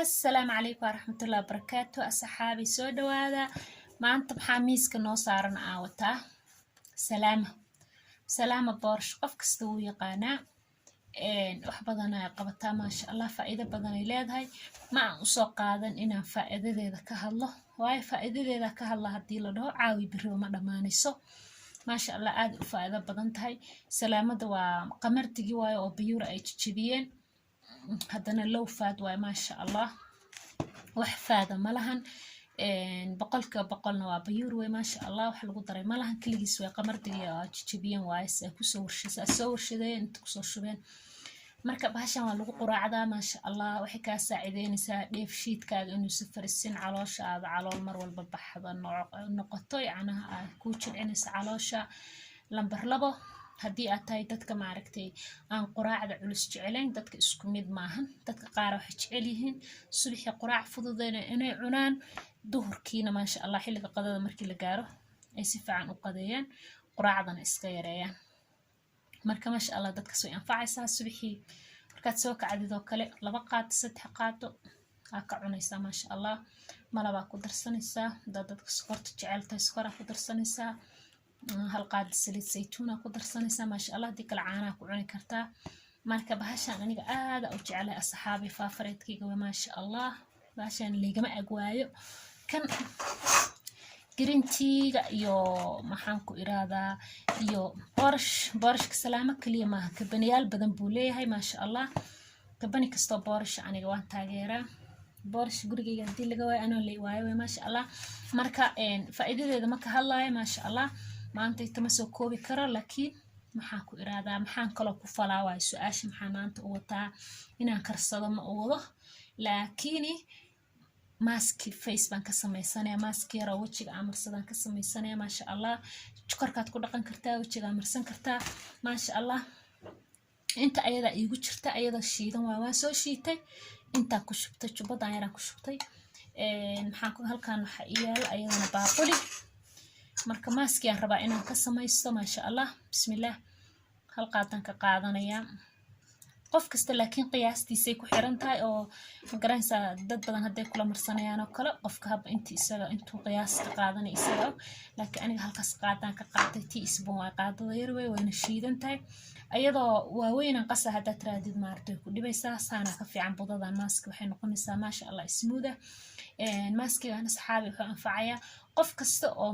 Asalaamu calaykum waraxmatullahi wabarakaatu. Asxaabi, soo dhawaada. Maanta maxaa miiska noo saaran? Aan wataa Salaama, Salaama boorash. Qof kasta wuu yaqaanaa. Wax badan ay qabataa, maasha Allah, faa'iido badan ay leedahay. Ma aan usoo qaadan inaan faa'iidadeeda ka hadlo, waayo faa'iidadeeda ka hadla haddii la dhaho, caawi beriba ma dhammaanayso. Maasha Allah, aad u faa'iido badan tahay. Salaamada waa qamardigii waayo oo pure ay jijibiyeen, haddana low fat waayo, maasha Allah, wax fat-a ma lahan. 100%-na waa pure wey, maasha Allah, wax lagu daray ma lahan. Keligiis way qamardigii oo jijibiyeen waaye, si ay kusoo warshasa soo warshadeen, inta kusoo shubeen. Marka bahashan waa lagu quraacdaa, maasha Allah. Waxay kaa saacideynaysaa dheefshiidkaaga inuu si farisin, calooshaada calool mar walba baxda noqoto, yacnaha aad kuu jilcinaysa caloosha. Lambar 2, haddii aad tahay dadka maaragtay aan quraacda culus jecelayn. Dadka isku mid maahan. Dadka qaar waxay jecel yihiin subaxii quraac fududeyna inay cunaan, duhurkiina, maasha Allah, xilliga qadada markii la gaaro ay si fiican u qadeeyaan, quraacdana iska yareeyaan. Marka, maasha Allah, dadkaas way anfacaysaa. Subaxii markaad soo kacdid oo kale, 2 qaado, 3 qaado aa ka cunaysaa, maasha Allah. Malabaa ku darsanaysaa. Haddaad dadka sokorta jecel tahay, sokoraa ku darsanaysaa. Hal qaado saliid saytuuna ku darsanaysaa, maasha Allah. Haddii kale, caanaha ku cuni kartaa. Marka bahashan aniga aada u jeclay, asxaabi, favorite-kayga waa, maasha Allah. Bahashan ligama agwaayo. Kan green tea-ga iyo, maxaan ku iraahdaa, iyo boorash. Boorashka Salaamo kaliya maaha, kabaniyaal badan buu leeyahay, maasha Allah. Kabani kastoo boorasha aniga waan taageeraa. Boorash gurigayga haddii laga waayo, anoo la waayo wey, maasha Allah. Marka faa'iidadeeda ma ka hadlaayo, maasha Allah, maanta itama soo koobi karo. Laakiin, maxaan ku iraahdaa, maxaan kaloo ku falaa waayo su-aasha. Maxaa maanta u wataa? Inaan karsado ma u wado, laakiini mask face baan ka sameysanaya. Mask yaroo wejiga amarsadaan ka sameysanaya, maasha Allah. Korkaad ku dhaqan kartaa, wejiga amarsan kartaa, maasha Allah. Inta ayadaa iigu jirta, ayadoo shiidan waa, waan soo shiitay. Intaan ku shubtay, jubbadan yaraan ku shubtay. Maxaan ku halkan waxaa ii yaala ayadana baaquli. Marka mask-iyaan rabaa inaan ka samaysto, maasha Allah. Bismillaah, hal qaadaan ka qaadanayaa. Qof kasta laakiin qiyaastiisay ku xiran tahay oo, ma garanaysaa, dad badan hadday kula marsanayaan oo kale, qofka haba inti isaga intuu qiyaas ka qaadanay isaga. Laakiin aniga halkaas qaadaan ka qaatay, teaspoon waa, qaadada yar wey, waana shiidan tahay. Ayadoo waaweynan qasa haddaad tiraadid, maaragtay, way ku dhibaysaa. Saanaa ka fiican. Budadan mask-a waxay noqonaysaa, maasha Allah, smooth ah. Mask-igan, asxaabi, wuxuu anfacayaa qof kasta oo